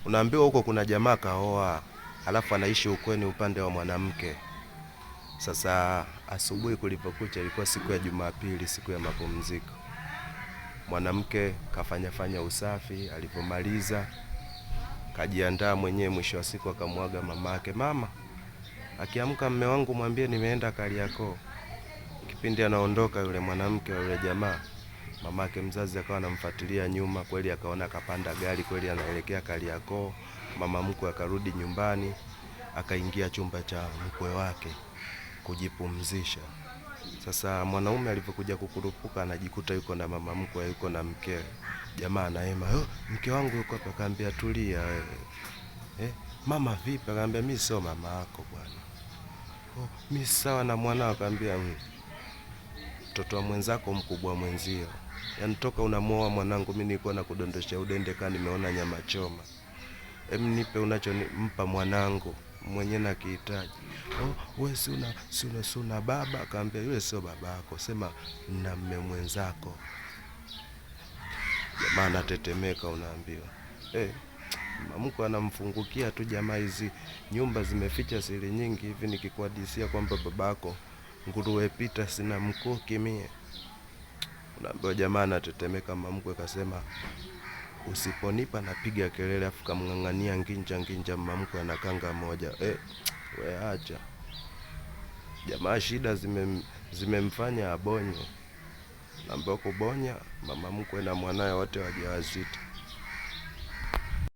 Unaambiwa huko kuna jamaa kaoa, alafu anaishi ukweni upande wa mwanamke. Sasa asubuhi kulipokucha, ilikuwa siku ya Jumapili, siku ya mapumziko. Mwanamke kafanya fanya usafi, alipomaliza kajiandaa mwenyewe, mwisho wa siku akamwaga mamake, mama, akiamka mme wangu mwambie nimeenda Kariakoo. Kipindi anaondoka yule mwanamke wa yule jamaa, mamake mzazi akawa anamfuatilia nyuma, kweli akaona akapanda gari, kweli anaelekea Kariakoo. Mama mkwe akarudi nyumbani, akaingia chumba cha mkwe wake kujipumzisha. Sasa mwanaume alivyokuja kukurupuka, anajikuta yuko na mama mkwe, yuko na mkewe. Jamaa anaema, "Oh, mke wangu yuko hapa." Akaambia, tulia wewe. Eh, mama vipi? Akaambia, mimi sio mama yako bwana. Oh, mimi sawa na mwanao. Akaambia, mtoto wa mwenzako mkubwa mwenzio. Yaani toka unamuoa mwanangu mimi nilikuwa nakudondosha udende kaa nimeona nyama choma. Em, nipe unachompa mwanangu mwenyewe nakihitaji. Oh, we si una si una si una baba? Akaambia, yule sio babako, sema na mme mwenzako. Jamaa anatetemeka, unaambiwa eh, mamko anamfungukia tu jamaa. Hizi nyumba zimeficha siri nyingi hivi, nikikuhadisia kwamba babako nguruwe pita sina mkuki mie. Unaambiwa jamaa anatetemeka. Mamkwe kasema usiponipa napiga kelele, afu kamng'ang'ania nginja nginja, mamkwe anakanga moja. Eh, we acha jamaa, shida zimemfanya abonye. Naambiwa kubonya, mama mkwe na mwanawe wote wajawazito.